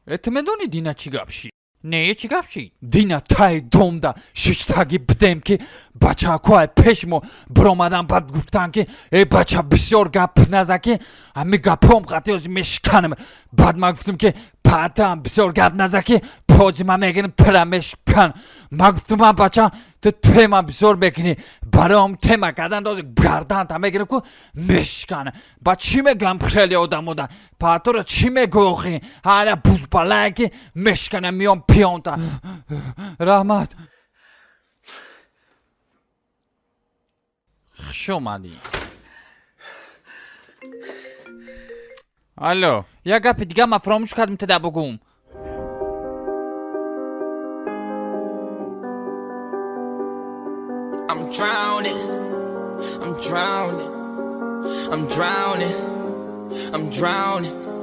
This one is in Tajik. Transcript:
Э, ту медонӣ, дина чӣ гап шид? Не, чӣ гап шид? Дина таи домда шиштагӣ бидем, ки бачакҳои пеши мо биромадан, баъд гуфтанд, ки э, бача, бисёр гап назан, ки ҳами гапҳом қатъи ҳозир мешиканам. Баъд ман гуфтам, ки патам бисёр гап назан, ки пози ман мегирам, тира мешикан. Ман гуфтам: ман бача, ту тема бисёр мекунӣ, барои тема кардан дози гарданта мегирам ку, мешикана. Ба чӣ мегӯям? Хеле одамода патора чӣ мегӯй охи? Ҳара бузбалае, ки мешикана, миён пиёнта. Раҳмат, хуш омадӣ. Алло, як гапи дига ман фаромӯш кардам тида бугум. I'm drowning, I'm drowning, I'm drowning, I'm drowning.